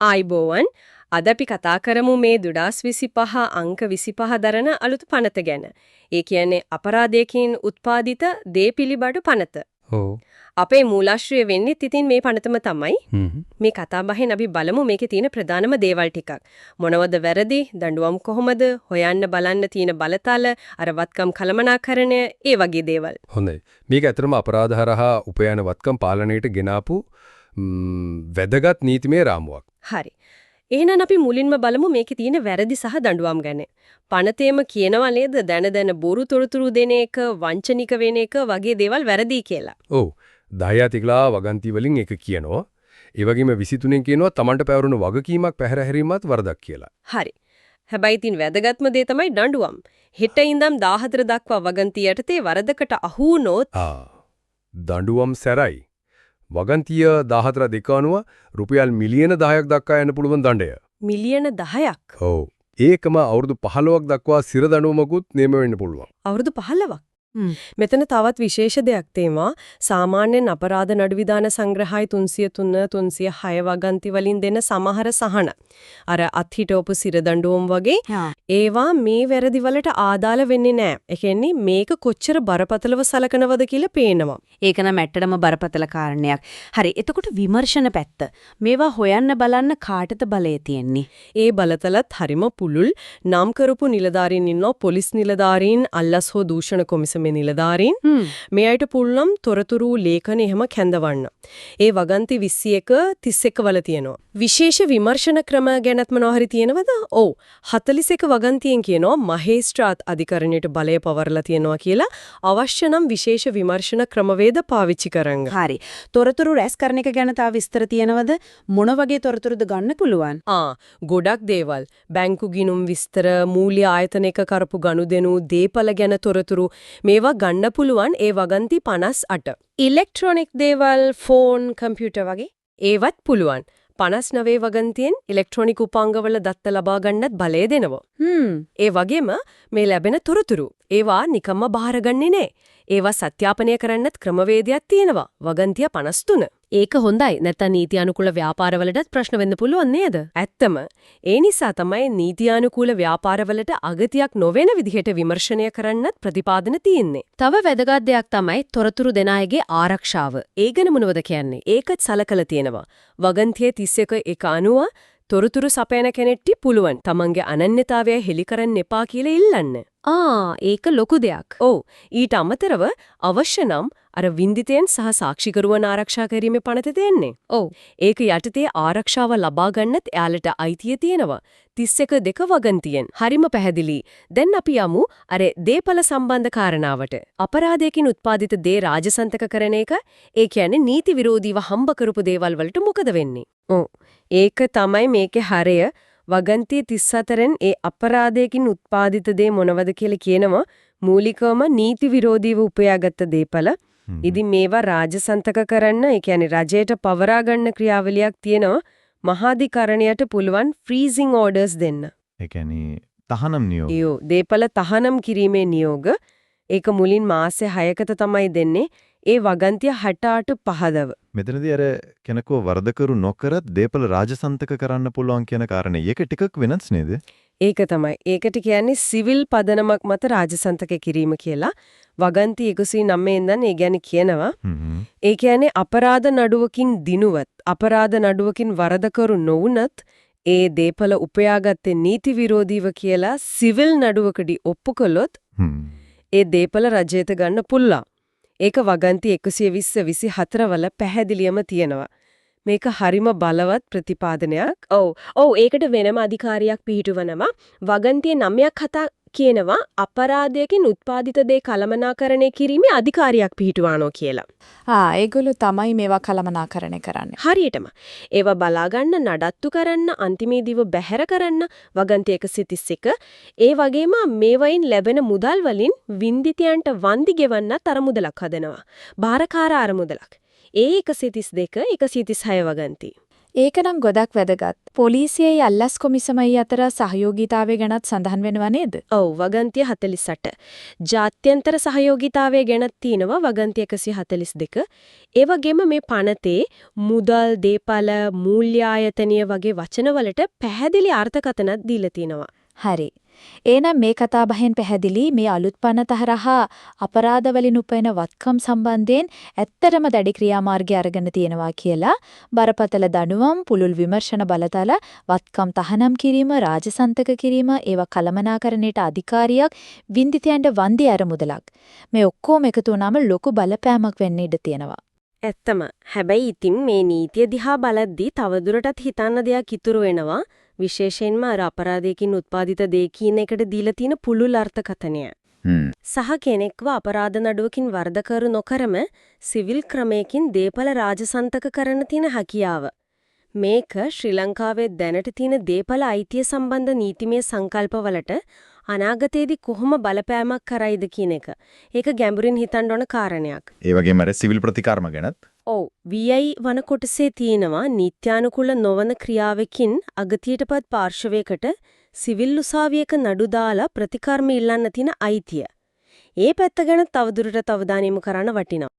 ආයිබෝවන්, අද අපි කතා කරමු මේ 2025 අංක 25 දරන අලුත් පනත ගැන. ඒ කියන්නේ අපරාධයකින් උත්පාදිත දේ පිළිබඳ පනත. ඔව්. අපේ මූලාශ්‍රය වෙන්නේ ඉතින් මේ පනතම තමයි. මේ කතා බහෙන් අපි බලමු මේකේ තියෙන ප්‍රධානම දේවල් ටිකක්. මොනවද වැරදි, දඬුවම් කොහොමද, හොයන්න බලන්න තියෙන බලතල, අර වත්කම් කළමනාකරණය, ඒ වගේ දේවල්. හොඳයි. මේක ඇත්තටම අපරාධ හරහා උපයන වත්කම් පාලනයට ගෙනාපු වැදගත් නීතිමය රාමුවක්. හරි. එහෙනම් අපි මුලින්ම බලමු මේකේ තියෙන වැරදි සහ දඬුවම් ගැන. පනතේම කියනවා නේද, දැන දැන බොරු තොරතුරු දෙන එක, වංචනික වෙන එක වගේ දේවල් වැරදි කියලා. ඔව්. 10 තිකලා වගන්ති වලින් ඒක කියනවා. ඒ වගේම 23 කියනවා Tamanට පැවරුණු වගකීමක් පැහැර හැරීමත් වරදක් කියලා. හරි. හැබැයි ඉතින් වැදගත්ම දේ තමයි දඬුවම්. හෙට ඉඳන් 14 දක්වා වගන්ති යටතේ වරදකට අහු වුණොත් දඬුවම් සැරයි. වගන්තිය 14 දෙක අනුව රුපියල් මිලියන 10ක් දක්වා යන්න පුළුවන් දඬය. මිලියන 10ක්? ඔව්. ඒකම අවුරුදු 15ක් දක්වා සිර දඬුවමකුත් නියම වෙන්න පුළුවන්. අවුරුදු 15ක්? මෙතන තවත් විශේෂ දෙයක් තියෙනවා. සාමාන්‍යයෙන් අපරාධ නඩු විධාන සංග්‍රහය 303 306 වගන්ති වලින් දෙන සමහර සහන, අර අත්හිටවපු සිර දඬුවම් වගේ ඒවා මේ වැරදි වලට ආදාළ වෙන්නේ නැහැ. ඒ කියන්නේ මේක කොච්චර බරපතලව සලකනවද කියලා පේනවා. ඒක නම් ඇත්තටම බරපතල කාරණයක්. හරි, එතකොට විමර්ශන පැත්ත. මේවා හොයන්න බලන්න කාටද බලය තියෙන්නේ? ඒ බලතලත් හරිම පුළුල්. නම් කරපු නිලධාරීන් ඉන්නවා, පොලිස් නිලධාරීන්, අල්ලස් හෝ දූෂණ කොමිසමේ නිලධාරීන්. මේ අයට පුළුවන් තොරතුරු ලේඛන එහෙම කැඳවන්න. ඒ වගන්ති 21 31 වල තියෙනවා. විශේෂ විමර්ශන ක්‍රම ගැනත් මොනවා හරි තියෙනවද? ඔව්. 41 වගන්තියෙන් කියනවා මහේස්ත්‍රාත් අධිකරණයට බලය පවරලා තියෙනවා කියලා, අවශ්‍ය නම් විශේෂ විමර්ශන ක්‍රමවේද පාවිච්චි කරන්න. හරි. තොරතුරු රැස් කරන එක ගැන තව විස්තර තියෙනවද? මොන වගේ තොරතුරුද ගන්න පුළුවන්? ගොඩක් දේවල්. බැංකු ගිණුම් විස්තර, මූල්‍ය ආයතනයක කරපු ගනුදෙනු, දීපල ගැන තොරතුරු මේවා ගන්න පුළුවන් ඒ වගන්ති 58. ඉලෙක්ට්‍රොනික දේවල්, ෆෝන්, කම්පියුටර් වගේ ඒවත් පුළුවන්. 59 වගන්තියෙන් ඉලෙක්ට්‍රොනික උපාංගවල දත්ත ලබා ගන්නත් බලය දෙනවා. ඒ වගේම මේ ලැබෙන තොරතුරු ඒවා නිකම්ම බාරගන්නේ නෑ. ඒවා සත්‍යාපනය කරන්නත් ක්‍රමවේදයක් තියෙනවා. වගන්තිය 53. ඒක හොඳයි. නැත්තම් නීති අනුකූල ව්‍යාපාරවලටත් ප්‍රශ්න වෙන්න පුළුවන් නේද? ඇත්තම. ඒ නිසා තමයි නීති අනුකූල ව්‍යාපාරවලට අගතියක් නොවන විදිහට විමර්ශනය කරන්නත් ප්‍රතිපාදන තියෙන්නේ. තව වැදගත් දෙයක් තමයි තොරතුරු දෙන අයගේ ආරක්ෂාව. ඒ ගැන මොනවද කියන්නේ? ඒකත් සලකලා තියෙනවා. වගන්තිය 31 එක අනුව තොරතුරු සපයන කෙනෙක්ට පුළුවන් තමන්ගේ අනන්‍යතාවය හෙළි කරන්න එපා කියලා ඉල්ලන්න. ඒක ලොකු දෙයක්. ඔව්. ඊට අමතරව අවශ්‍ය නම් අර වින්දිතයන් සහ සාක්ෂිකරුවන් ආරක්ෂා කිරීමේ පනත තියෙන්නේ. ඔව්. ඒක යටතේ ආරක්ෂාව ලබා ගන්නත් එයාලට අයිතිය තියෙනවා. 31 දෙක වගන්තියෙන්. හරිම පැහැදිලි. දැන් අපි යමු අර දීපල සම්බන්ධ කාරණාවට. අපරාධයකින් උත්පාදිත දේ රාජසන්තක කරන එක, ඒ කියන්නේ නීති විරෝධීව හම්බ කරපු දේවල් වලට මොකද වෙන්නේ? ඔව්. ඒක තමයි මේකේ හරය. වගන්ති 34න් ඒ අපරාධයකින් උත්පාදිත දේ මොනවද කියලා කියනවා. මූලිකවම නීති විරෝධීව උපයාගත්ත දීපල. ඉතින් මේවා රාජසන්තක කරන්න, ඒ කියන්නේ රජයට පවරා ගන්න ක්‍රියාවලියක් තියෙනවා. මහාධිකරණයට පුළුවන් ෆ්‍රීසිං ඕඩර්ස් දෙන්න. ඒ කියන්නේ තහනම් නියෝග. ඒ දීපල තහනම් කිරීමේ නියෝග. ඒක මුලින් මාස 6කට තමයි දෙන්නේ. ඒ වගන්තිය 68 පහදව. මෙතනදී අර කෙනෙකුව වරදකරු නොකරත් දීපල රාජසන්තක කරන්න පුළුවන් කියන කාරණේ. ඒක ටිකක් වෙනස් නේද? ඒක තමයි. ඒකට කියන්නේ සිවිල් පදනමක් මත රාජසන්තක කිරීම කියලා. වගන්ති 109 ඉඳන් ඒ ගැන කියනවා. ඒ කියන්නේ අපරාධ නඩුවකින් දිනුවත්, අපරාධ නඩුවකින් වරදකරු නොවුනත් ඒ දීපල උපයාගත්තේ නීති විරෝධීව කියලා සිවිල් නඩුවකදී ඔප්පු කළොත් ඒ දීපල රජයට ගන්න පුළුවන්. ඒක වගන්ති 120 24 වල පැහැදිලියම තියෙනවා. මේක හරිම බලවත් ප්‍රතිපාදනයක්. ඔව්. ඔව්, ඒකට වෙනම අධිකාරියක් පිහිටුවනවා. වගන්තිය 9ක් 7 කියනවා අපරාධයකින් උත්පාදිත දේ කළමනාකරණය කිරීමේ අධිකාරියක් පිහිටුවානෝ කියලා. ඒගොල්ලෝ තමයි මේවා කළමනාකරණය කරන්නේ. හරියටම. ඒවා බලා ගන්න, නඩත්තු කරන්න, අන්තිමේදීව බැහැර කරන්න වගන්ති 131. ඒ වගේම මේවයින් ලැබෙන මුදල් වලින් වින්දිතයන්ට වන්දි ගෙවන්නත් අර මුදලක් හදනවා. භාරකාර අර මුදලක්. ඒ 132 136 වගන්ති. ඒක නම් ගොඩක් වැදගත්. පොලිසියයි අල්ලස් කොමිසමයි අතර සහයෝගීතාවය ගැනත් සඳහන් වෙනවා නේද? ඔව්, වගන්තිය 48. ජාත්‍යන්තර සහයෝගීතාවය ගැනත් තියෙනවා වගන්ති 142. ඒ වගේම මේ පනතේ මුදල්, දේපල, මූල්‍ය ආයතනීය වගේ වචනවලට පැහැදිලි අර්ථකථනක් දීලා තිනවා. හරි. එහෙනම් මේ කතාබහෙන් පැහැදිලි මේ අලුත් පනත හරහා අපරාධ වලින් උපයන වත්කම් සම්බන්ධයෙන් ඇත්තටම දැඩි ක්‍රියාමාර්ගය අරගෙන තියෙනවා කියලා. බරපතල දඬුවම්, පුළුල් විමර්ශන බලතල, වත්කම් තහනම් කිරීම, රාජසන්තක කිරීම, ඒවා කළමනාකරණයට අධිකාරියක්, වින්දිතයන්ට වන්දි අරමුදලක්. මේ ඔක්කොම එකතු වුණාම ලොකු බලපෑමක් වෙන්න ඉඩ තියෙනවා. ඇත්තම. හැබැයි ඉතින් මේ නීතිය දිහා බලද්දී තවදුරටත් හිතන්න දෙයක් ඉතුරු වෙනවා. විශේෂයෙන්ම අර අපරාධයකින් උත්පාදිත දේ කියන එකට දීලා තියෙන පුළුල් අර්ථකථනය. සහ කෙනෙක්ව අපරාධ නඩුවකින් වරදකරු නොකරම සිවිල් ක්‍රමයකින් දේපල රාජසන්තක කරන්න තියෙන හැකියාව. මේක ශ්‍රී ලංකාවේ දැනට තියෙන දේපල අයිතිය සම්බන්ධ නීතිමය සංකල්පවලට අනාගතයේදී කොහොම බලපෑමක් කරයිද කියන එක. ඒක ගැඹුරින් හිතන්න ඕන කාරණයක්. ඒ වගේම අර සිවිල් ප්‍රතිකර්ම ගැනත්. ඔව්, VI වන කොටසේ තියෙනවා නීත්‍යානුකූල නොවන ක්‍රියාවකින් අගතියටපත් පාර්ශවයකට සිවිල් උසාවියක නඩු දාලා ප්‍රතිකර්ම ඉල්ලන්න තියෙන අයිතිය. ඒ පැත්ත ගැන තවදුරටත් අවධානය යොමු කරන්න වටිනවා.